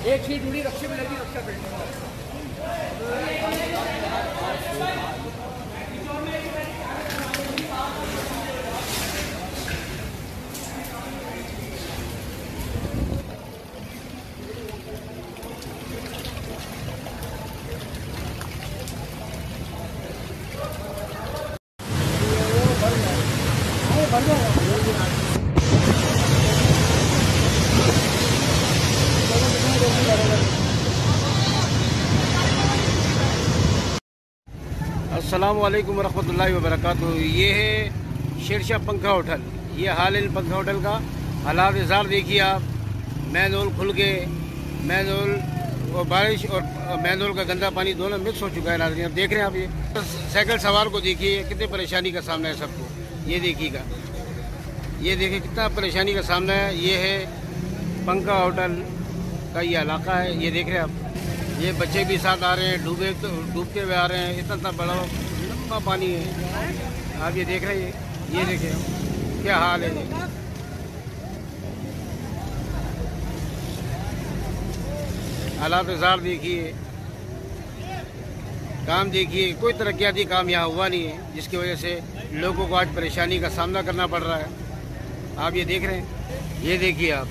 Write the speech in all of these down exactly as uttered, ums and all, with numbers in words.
एक शीट उड़ी, रस्सी में लगी, रस्सा पे। السلام علیکم ورحمۃ اللہ وبرکاتہ۔ یہ ہے شیرشاہ پنکھا ہوٹل۔ یہ حال ہے پنکھا ہوٹل کا۔ حالات زار دیکھیے آپ، مین ہول کھل گئے، مین ہول اور بارش اور مین ہول کا گندا پانی دونوں مکس ہو چکا ہے ناظرین۔ اب دیکھ رہے ہیں آپ، یہ سائیکل سوار کو دیکھیے، کتنی پریشانی کا سامنا ہے سب کو۔ یہ دیکھیے گا، یہ دیکھیں کتنا پریشانی کا سامنا ہے۔ یہ ہے پنکھا ہوٹل کا یہ علاقہ ہے، یہ دیکھ رہے ہیں آپ۔ یہ بچے بھی ساتھ آ رہے ہیں، ڈوبے تو ڈوبتے ہوئے آ رہے ہیں، اتنا اتنا بڑا لمبا پانی ہے۔ آپ یہ دیکھ رہے ہیں، یہ دیکھیں کیا حال ہے۔ حالات زار دیکھیے، کام دیکھیے، کوئی ترقیاتی کام یہاں ہوا نہیں ہے، جس کی وجہ سے لوگوں کو آج پریشانی کا سامنا کرنا پڑ رہا ہے۔ آپ یہ دیکھ رہے ہیں، یہ دیکھیے آپ،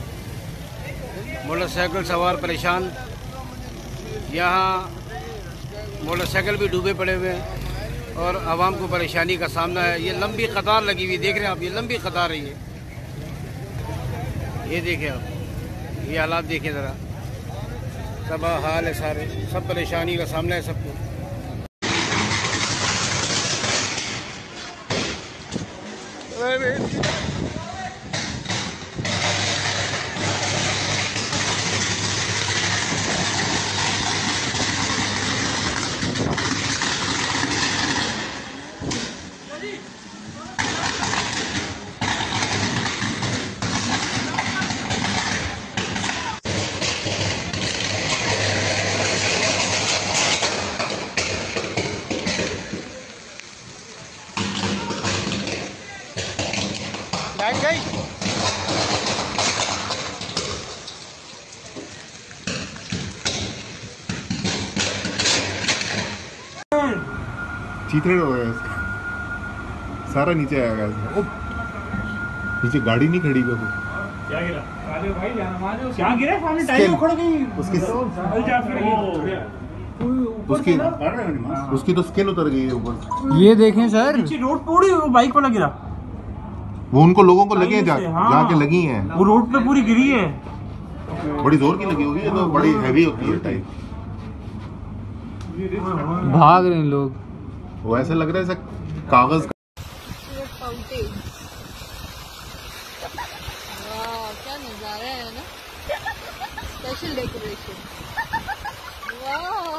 موٹر سائیکل سوار پریشان، یہاں موٹر سائیکل بھی ڈوبے پڑے ہوئے ہیں اور عوام کو پریشانی کا سامنا ہے۔ یہ لمبی قطار لگی ہوئی، دیکھ رہے ہیں آپ، یہ لمبی قطار ہے۔ یہ یہ دیکھیں آپ، یہ حالات دیکھیں ذرا، تباہ حال ہے سارے، سب پریشانی کا سامنا ہے سب کو۔ لائٹ گئی۔ چیترے ہو گیا اس کا۔ سارا نیچے آ گیا اس کا۔ نیچے گاڑی نہیں کھڑی کیا؟ کیا گرا؟ کیا گرا؟ سامنے ٹائر اسکل۔ اکھڑ گئی۔ اس کی، اس کی، اس کی تو اسکل اتر گئی ہے اوپر۔ یہ دیکھیں سر۔ نیچے روڈ پہ اڑی، وہ بائک والا گرا۔ وہ ان کو، لوگوں کو لگے ہیں جا، ہاں۔ جا کے لگی ہیں۔ وہ روڈ پہ پوری گری ہے۔ بڑی زور کی لگی ہوگی، یہ تو بڑی ہیوی ہوتی ہے ٹائپ۔ بھاگ رہے ہیں لوگ۔ وہ ایسے لگ رہا ہے جیسے کاغذ کا۔ خوبصورت فاؤنٹین۔ واہ، کیا نظارہ ہے نا۔ اسپیشل ڈیکوریشن۔ واہ۔